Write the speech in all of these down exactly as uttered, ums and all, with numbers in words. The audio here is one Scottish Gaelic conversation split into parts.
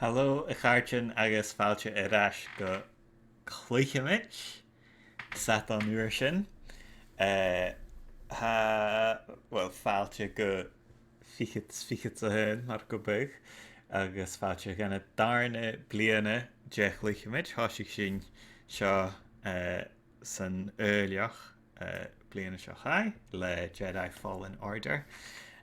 Halò, a chàirdean, agus fàilte air ais gu Cluicheamaid, Satharn ùr sin. Eh, tha, well, fàilte gu fichead, fichead 's a h-aon, mar gum biodh, agus fàilte dhan dàrna bliadhna de Chluicheamaid. Thòisich sinn seo, eh, san Fhaoilleach, eh, bliadhna seo chaidh le Jedi Fallen Order,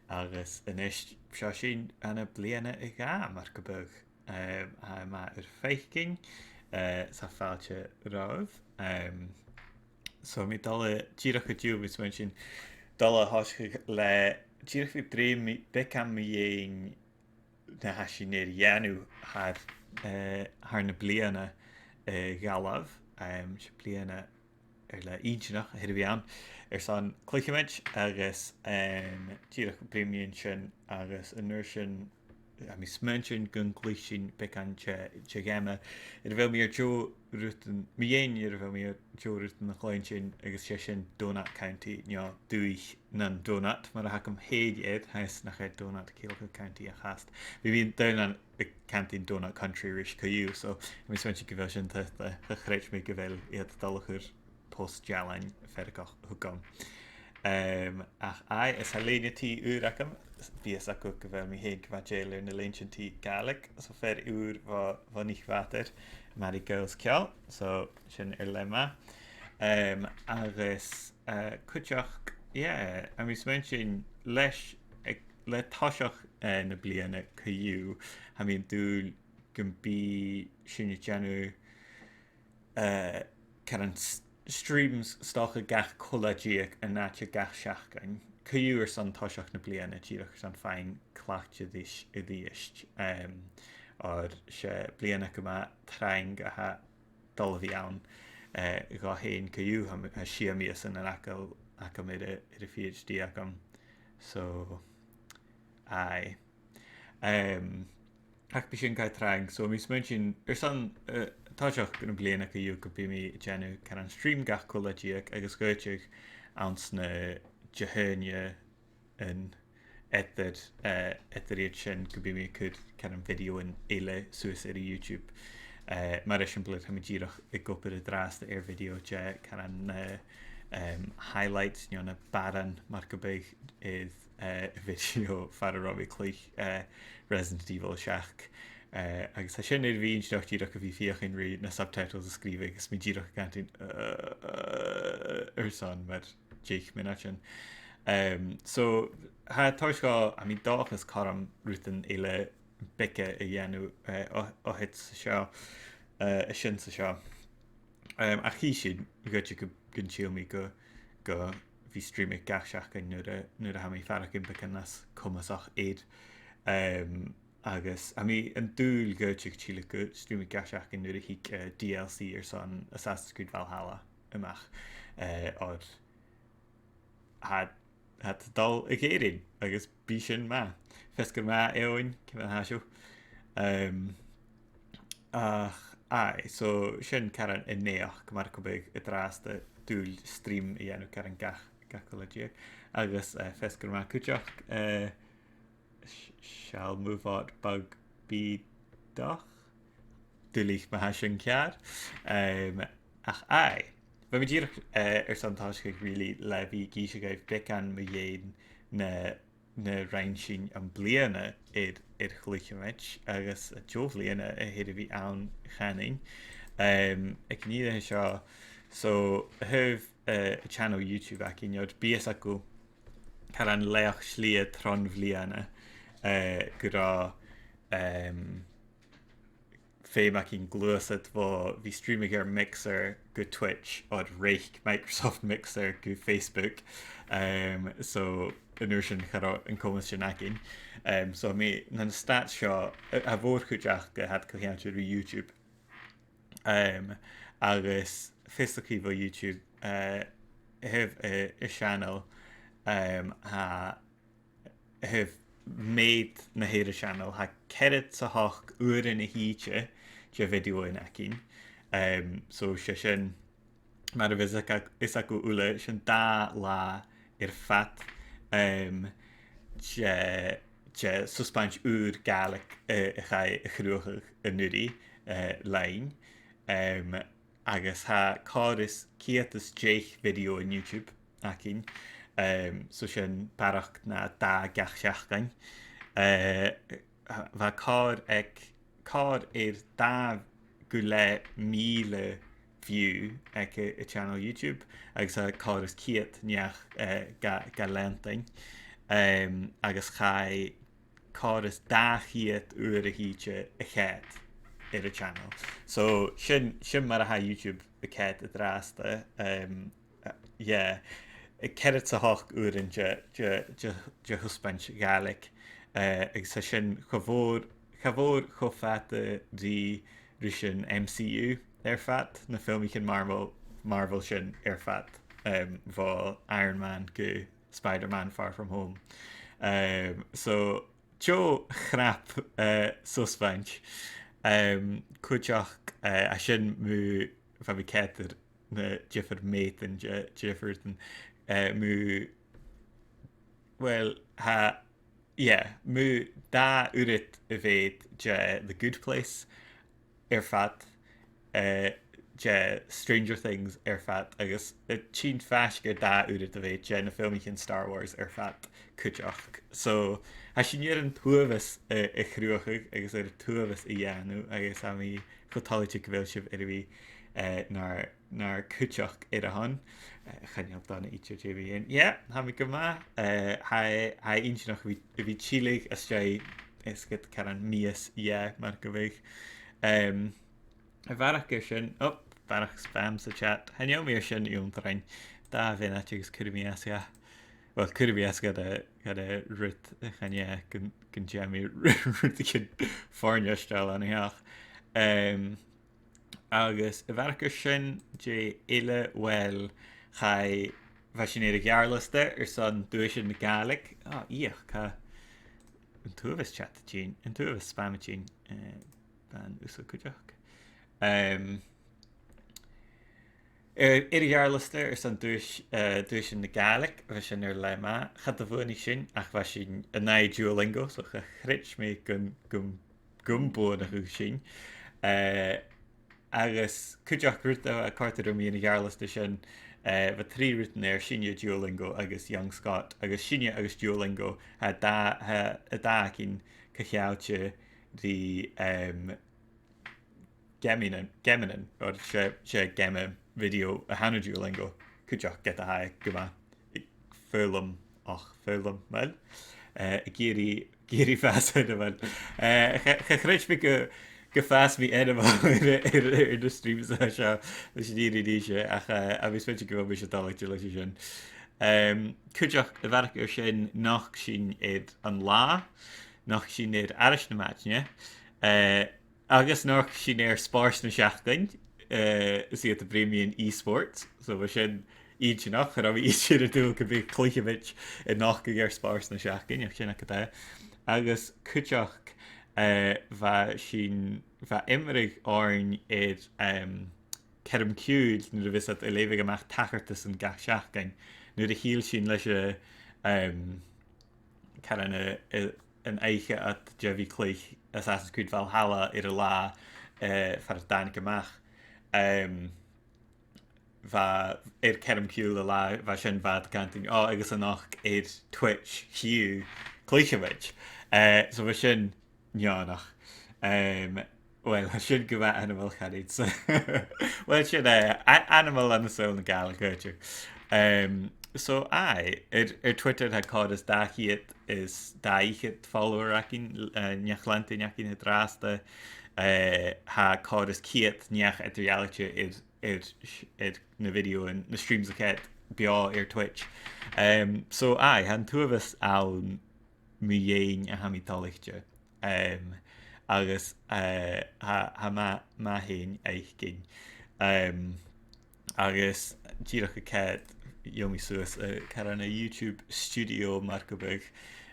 agus a-nis seo sinn ann am bliadhna a dhà, mar gum biodh. Em, tha e math ur faicinn, eh, 's tha fàilte romhaibh. Em, so, tha mi dol a, dìreach an-diugh, bha mi a' smaointinn, dol a thòiseachadh le, dìreach a bhith a' bruidhinn beagan mu dheidhinn na tha sinn air a dhèanamh thar, eh, thar na bliadhna, eh, a dh'fhalbh. Em, 's e bliadhna air leth inntinneach a th' air a bhith ann airson Cluicheamaid agus, em, dìreach a' bruidhinn mu dheidhinn sin agus an uair sin, tha mi a' smaointinn gun cluich sinn beagan de, de gheama air a bheil mi air deagh rudan, mu dheidhinn air a bheil mi air deagh rudan a chluinntinn, agus 's e sin Donut County, no Dùthaich nan Donut, mar a th' agam fhèin air, tha fhios nach e Donut Ceilgeach County a th' ann. Bidh mi an-còmhnaidh a' cantainn Donut Country ris co-dhiù, so tha mi a' smaointinn gu bheil sin, tha, tha, cha chreid mi gu bheil iad a' dol a chur post-dealain feargach thugam. Em, ach aye, is tha lèine-t ùr agam, bidh fhios agaibh gu bheil mi fhèin gu math dèidheil air na lèintean-t Gàidhlig, so fear ùr bho, bho Nich Mhàthair, Mary Girls Ceòl, so sin air leth math. Em, agus, eh, cuideachd, yeah, tha mi a' smaointinn leis, ag, le toiseach, eh, na bliadhna co-dhiù, tha mi an dùil gum bi sinn a' dèanamh, eh, caran s-, streams 's dòcha gach cola-deug an àite gach seachdain. Co-dhiù airson toiseach na bliadhna, dìreach airson faighinn cleachdte ris a-rithist. Em, oir 's e bliadhna gu math trang a tha dol a bhith ann, eh, dhomh fhèin co-dhiù, tha, tha sia mìosan air fhàgail agam air a, air a' PhD agam. So, aye. Em, ach bidh sin gu math trang, so tha mi a' smaointinn airson, eh, toiseach na bliadhna co-dhiù gum bi mi a' dèanamh caran stream gach cola-deug agus dh'fhaodte anns na Dihaoine an eadar, eh, eadar iad sin gum bi mi a' cur caran bhideothan eile suas air YouTube. Eh, mar eisimpleir, tha mi dìreach ag obair an-dràsta air video de caran, eh, em, highlights, no na b' fheàrr mar gum biodh air, eh, a' video far an robh mi a' cluich, eh, Resident Evil seachd. Eh, agus tha sin air a bhith inntinneach dìreach a bhith a' feuchainn ri na subtitles a sgrìobhadh, agus mi dìreach a' cantainn, eh, eh, airson mar deich mionaidean. Em, so, tha e toirt dhomh, tha mi an dòchas, cothrom rudan eile beaga a dhèanamh, eh, o, o thit 's a seo, eh, a sin 's a seo. Em, ach chì sinn, dh'fhaodte gu, gun till mi gu, gu bhith a' streamadh gach seachdain nuair a, nuair a tha mi a' faireachdainn beagan nas comasach air. Em, agus tha mi an dùil dh'fhaodte gu till gu streamadh gach seachdain nuair a thig, eh, D L C airson Assassin's Creed Valhalla a-mach, eh, oir tha, tha iad a' dol a dh'Èirinn, agus bidh sin math. Feasgar math, Eòghainn, ciamar a tha sibh? Em, ach, aye, so sin caran an naidheachd, mar gum biodh, an-dràsta, dùil stream a dhèanamh caran gach, gach cola-deug. Agus, eh, feasgar math cuideachd, eh, s-, seall mo bhòt beag bìodach. Duilich ma tha sin ceàrr. Em, ach aye. Bha mi dìreach, eh, airson tòiseachadh really le bhith ag innse dhuibh beagan mu dheidhinn na, na rinn sinn am-bliadhna air, air Cluicheamaid, agus an deagh bhliadhna a th' air a bhith ann a-nis. Em, aig an ìre seo, so, a thaobh, eh, a' channel YouTube againn, oir bidh fhios agaibh, caran laghach slighe tron bhliadhna, eh, gun robh, em, feum againn gluasad bho bhith a' streamadh air Mixer gu Twitch, oir reic Microsoft Mixer gu Facebook. Em, so, an uair sin cha robh an comas sin againn. Em, so, tha mi nan stats seo, a, a' mhòr-chuid aca, tha iad co-cheangailte ri YouTube. Em, agus fios agaibh bho YouTube, eh, a thaobh, eh, a' channel, em, tha, a thaobh meud na th' air a' channel, tha ceathrad 's a h-ochd uairean a thìde de bhideothan againn. Em, so 's e sin, mar a bhios fhios ag-, fhios agaibh uile, sin dà latha air fad, em, de, de susbaint ùr Gàidhlig, eh, a chaidh a chruthachadh an-uiridh, eh, leinn. Em, agus tha còrr is ceud is deich video air YouTube againn. Em, so sin barrachd na dà gach seachdain. Eh, bha còrr aig, còrr air dà gu leth mìle view aig a, a channel YouTube, agus tha còrr is ceud neach, eh, ga, ga leantainn. Em, agus chaidh còrr is dà cheud uair a thìde a chead air a' channel. So sin, sin mar a tha YouTube a' coimhead an-dràsta. Em, yeah, ceathrad 's a h-ochd uairean de, de, de, de thusbaint Gàidhlig. Eh, agus tha sin cha mhòr, cha mhòr cho fada ri ruisean M C U air fad, na filmichean Marvel, Marvel sin air fad, em, bho Iron Man gu Spider-Man Far From Home. Em, so, deagh chnap, eh, susbaint. Em, cuideachd, eh, a sin mu, bha mi a' coimhead air na diofar mheudaichean de, diofar, eh, mu, well, tha, yeah, mu dà uiread a mheud de The Good Place air fad, eh, de Stranger Things air fad, agus, eh, tighinn faisg air dà uiread a mheud de na filmichean Star Wars air fad cuideachd. So, tha sinn air an t-uabhas, eh, a chruthachadh agus air an t-uabhas a dhèanamh, agus tha mi cho toilichte gu bheil sibh air a bhith, eh, nar, nar cuideachd air a shon. Eh, chan eil dona idir dè bha mi a' dèanamh. Yeah, tha mi gu math. Eh, tha, tha e inntinneach a bhith, a bhith a' tilleadh às dèidh, is gu caran mìos, yeah, mar gum biodh. Em, a bharrachd air sin, oh, barrachd spam sa chat. Chan eil mi air sin ionndrainn. Dà mhionaid agus cuiridh mi às dha. Well, cuiridh mi às dha, dha rud, chan e, gun, gun dèan mi rudeigin fòirneartail an-seo. Em, agus a bharrachd air sin, dè eile, well, chaidh, bha sinn air a' gheàrr-liosta airson Duaisean na Gàidhlig. Ah, ioch, tha an t-uabhas chat a' tighinn, an t-uabhas spam a' tighinn, eh, dhan uasal cuideachd. Em, air, air a' gheàrr-liosta airson duais-, eh, Duaisean na Gàidhlig, bha sin air leth math. Cha do bhuannaich sinn, ach bha sinn an aghaidh Duolingo, so cha chreid mi gun, gun, gum buannaicheadh sinn. Eh, agus cuideachd rud a chòrd rium mun a' gheàrr-liosta sin, eh, bha trì rudan air, sinne, Duolingo agus Young Scot, agus sinne agus Duolingo, tha dà, tha an dà againn co-cheangailte ri, em, geamannan, geamannan, oir 's e, 's e geama video a th' ann an Duolingo, cuideachd ged a tha e gu math foghlam, ach foghlam, well, eh, ag iarraidh, ag iarraidh fàs ainmeil. Eh, cha, cha chreid mi gu, gu fàs mi ainmeil air, air, air na streams a tha seo, leis an fhìrinn innse, ach, eh, tha mi a' smaointinn gu bheil mise toilichte leis a sin. Em, cuideachd, a bharrachd air sin, nochd sinn air an là, nochd sinn air Aithris na Maidne, eh, agus nochd sinn air Spòrs na Seachdain, eh, is iad a' bruidhinn mu eSports. So bha sin inntinneach, cha robh mi idir an dùil gum biodh cluicheamaid a' nochdadh air Spòrs na Seachdain, ach sin agad e. Agus cuideachd, eh, bha sinn, bha iomradh oirnn air, em, Cearm Ciùil nuair a bhios iad a' leughadh a-mach tachartasan gach seachdain. Nuair a thill sinn leis a', em, caran a, a, an oidhche ud de bhith a' cluich Assassin's Creed Valhalla air an là, eh, far an tàinig e a-mach. Em, bha, air Cearm Ciùil an là, bha sin, bha iad a' cantainn, "Ò, agus a-nochd air Twitch, chì thu, cluicheamaid." Eh, so bha sin neònach. Em, well, tha sin gu math ainmeil, chanainn-sa. Well, sin e, a-, ainmeil ann an saoghal na Gàidhlig, gu dearbh. Em, so, aye, air, air Twitter tha còrr is dà cheud is dà fhichead follower againn, eh, neach-leantainn againn an-dràsta. Eh, tha còrr is ceud neach eadar-dhealaichte air, air, air na videothan, na streams a' coimhead beò air Twitch. Em, so, aye, tha an t-uabhas ann mu dheidhinn a tha mi toilichte. Em, agus, eh, tha, tha math, math fhèin fhaicinn. Em, agus dìreach a' coimhead, gheibh mi suas, eh, caran a' YouTube Studio mar gum biodh,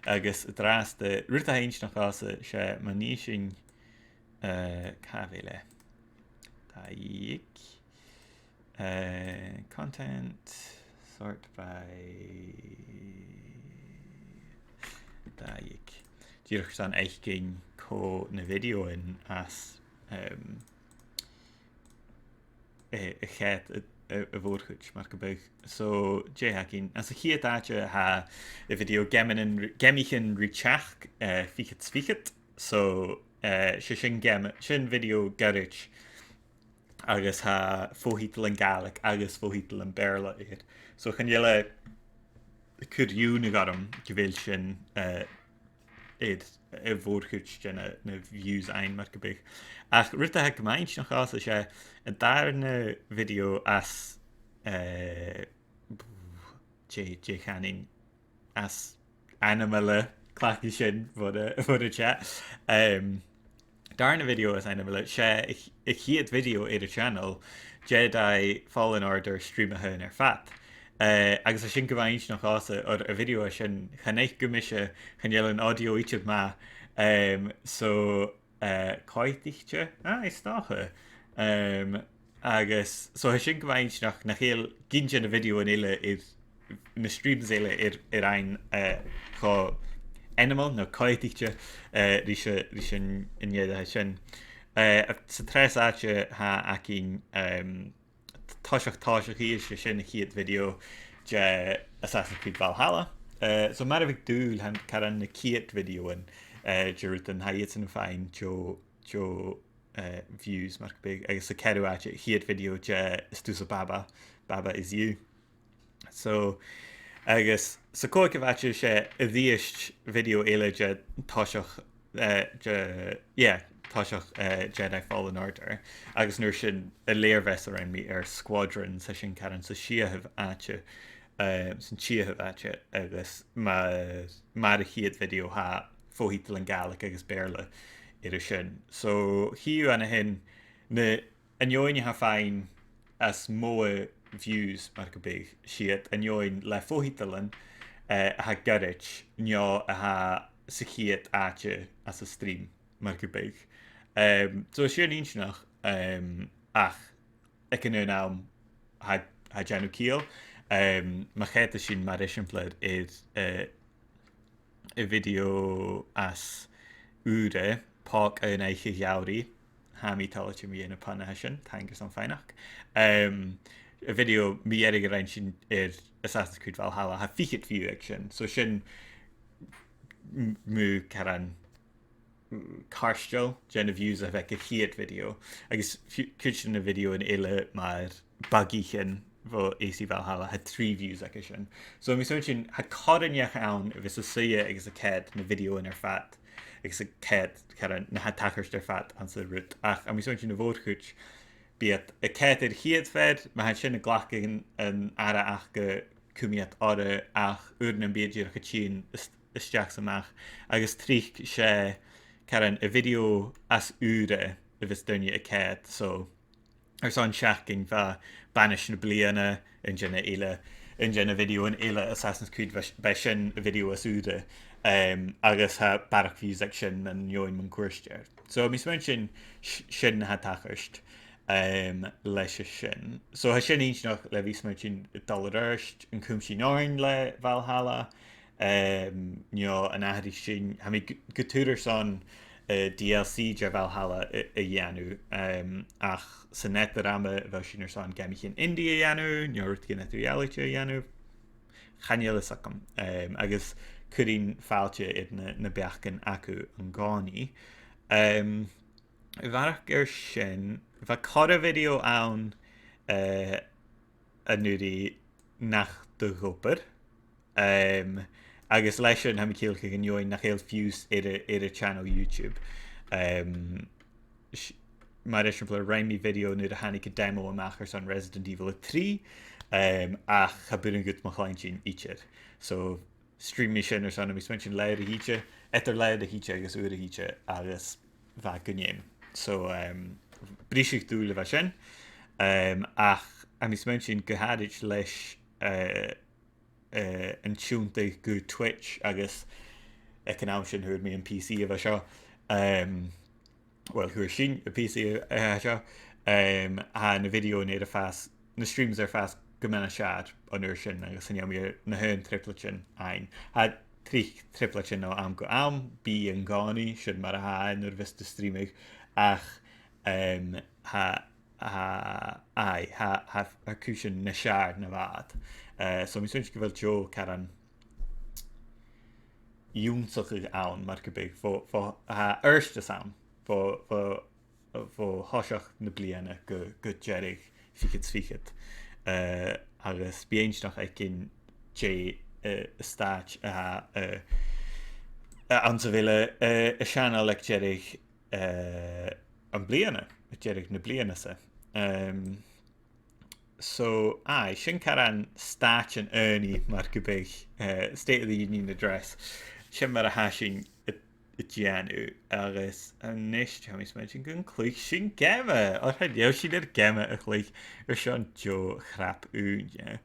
agus an-dràsta, rud a tha inntinneach às a, 's e, ma nì sinn, eh, càit a bheil e? Dà dhiog. Eh, content, sort by, dà dhiog. dìreach airson fhaicinn cò na videothan às, um, a, a' chiad, a, a, a' mhòr-chuid, mar gum biodh. So, dè th' againn? Anns a' chiad àite tha a' video Geamannan ri-, Geamaichean ri Teachd, uh, fichead fichead. So, uh, 's e sin geama, sin video goirid agus tha fo-thiotalan Gàidhlig agus fo-thiotalan Beurla air. So chan eil e a' cur iongnadh orm gu bheil sin, uh, air a' mhòr-chuid de na, na views fhaighinn mar gum biodh. Ach rud a tha gu math inntinneach às a sin, an dàrna video às, uh, dè, dè chanainn, às ainmeil, cleachdaidh sinn bhon a, bhon a' chat. Um, dàrna video às ainmeil, 's e a' ch-, a' chiad video air a' channel, Jedi Fallen Order streamachaidhean air fad. Uh, agus tha sin gu math inntinneach às a, oir a' video sin, chan fhaic thu mise, chan eil an audio idir math. Um, so, uh, coimhead thusa, ah, is dòcha. Um, agus, so tha sin gu math inntinneach nach eil gin de na videothan eile air, na streams eile air, air fhaighinn, uh, cho ainmeil no coimhead thusa, uh, ris a', ris an, an t-eadar sin. Uh, sa treas àite tha againn, um, Toiseach Tòiseachaidh, 's e sin a' chiad video de Assassin's Creed Valhalla. Uh, so mar a bhiodh dùil, tha caran na ciad videothan, uh, de rudan, tha iadsan a' faighinn deagh, deagh, uh, views mar gum biodh, agus sa cheathramh àite, a' chiad video de Is tusa Baba, Baba is You. So, agus sa chòigeamh àite 's e a-rithist video eile de toiseach, uh, de, yeah, toiseach, uh, Jedi Fallen Order. Agus an uair sin, a' lèirmheas a rinn mi air Squadrons, tha sin caran sa siathamh àite, uh, san t-siathamh àite, agus mar, mar a' chiad video tha fo-thiotalan Gàidhlig agus Beurla air a sin. So, chì thu an sin, na, an fheadhainn a tha a' faighinn as motha views mar gum biodh, 's iad an fheadhainn le fo-thiotalan, eh, a tha goirid, no a tha sa chiad àite anns an stream mar gum biodh. Em, so 's e sin inntinneach, em, ach aig an aon àm tha, tha e a' dèanamh ciall. Em, ma choimheadas sinn mar eisimpleir air, eh, a' video as ùire, Pòg Aon Oidhche Gheamhraidh. Tha mi toilichte mu dheidhinn na pun a tha sin, taing airson faighneachd. Em, a' video mu dheireadh a rinn sinn air Assassin's Creed Valhalla, tha fichead view aig sin. So sin m-, mu caran, mm, cairteal de na views a bh' aig a' chiad video. Agus fiù-, cuid de na videothan eile mar bugaichean bho AC Valhalla, tha trì views aige sin. So, tha mi a' smaointinn, tha cothroman ann a bhith a' suidhe agus a' coimhead na videothan air fad, agus a' coimhead, caran, na tha a' tachairt air fad anns an rud. Ach, tha mi a' smaointinn a' mhòr-chuid, bidh iad a' coimhead air a' chiad fear, ma tha sin a' glacadh an, an aire aca, cumaidh iad orra, ach uaireannan bidh iad dìreach a' tighinn a-s-, a-steach 's a-mach. Agus tric 's e, caran, a' video as ùire a bhios daoine a' coimhead, so airson seachdain bha Banais na Bliadhna, an dèidh eile, an dèidh videothan eile Assassin's Creed, bha s-, b' e sin a' video as ùire, em, agus tha barrachd views aig sin nan fheadhainn mun cuairt air. So, tha mi a' smaointinn s-, sin na tha a' tachairt, em, leis a sin. So, tha sin inntinneach le bhith a' smaointinn a' dol air adhart, an cùm sinn oirnn le Valhalla, em, no an aithris sinn, tha mi gu, gu tur airson, eh, DLC de Valhalla a, a dhèanamh, em, ach san eadar-ama bheil sinn airson geamaichean indie a dhèanamh, no rudeigin eadar-dhealaichte a dhèanamh, chan eil fhios agam. Em, agus cuirinn fàilte air na, na beachdan agaibh an-còmhnaidh. Em, a bharrachd air sin, bha corra video ann, eh, an-uiridh nach do dh'obraich. Em, agus leis sin, tha mi a' ciallachadh an fheadhainn nach eil fiù 's air a', air a' channel YouTube. Em, s-, mar eisimpleir, rinn mi video nuair a thàinig an demo a-mach airson Resident Evil a trì, em, ach cha b' urrainn dhut mo chluinntinn idir. So, stream mi sin airson, tha mi a' smaointinn, leth-uair a thìde, eadar leth-uair a thìde agus uair a thìde, agus bha e gun fheum. So, em, briseadh-dùil a bha sin. Em, ach tha mi a' smaointinn gu h-àraid leis, eh, eh, an tionndadh gu Twitch agus aig an àm sin fhuair mi am PC a bha seo. Em, well, fhuair sinn am PC a, a bha seo. Em, tha na videothan air a' fàs, na streams air a' fàs gu math nas fheàrr an uair sin agus chan eil mi air na h-aon trioblaid sin fhaighinn. Tha tric trioblaid sin o àm gu àm, bidh e an-còmhnaidh, sin mar a tha e nuair a bhios tu a' streamadh, ach um, tha, tha, aye, tha, tha, tha cùisean nas fheàrr na bha iad. Uh, so, mi smaointinn gu bheil deagh caran ionnsachadh ann, mar gum biodh, bho, bho, tha adhartas ann, bho, bho, bho thoiseach na bliadhna gu, gu deireadh fichead fichead. Uh, agus bidh e inntinneach fhaicinn dè, uh, an stàit a tha, uh, uh, anns a bheil, uh, an seanail aig deireadh, uh, am bliadhna, aig deireadh na bliadhna-sa. Um, so, aye, sin caran stàit an aonaidh, mar gum biodh, uh, State of the Union Address. Sin mar a tha sinn a' dèanamh, agus a-nis, tha mi a' smaointinn gun cluich sinn geama, oir chan eil sinn air geama a chluich airson deagh chrap ùine.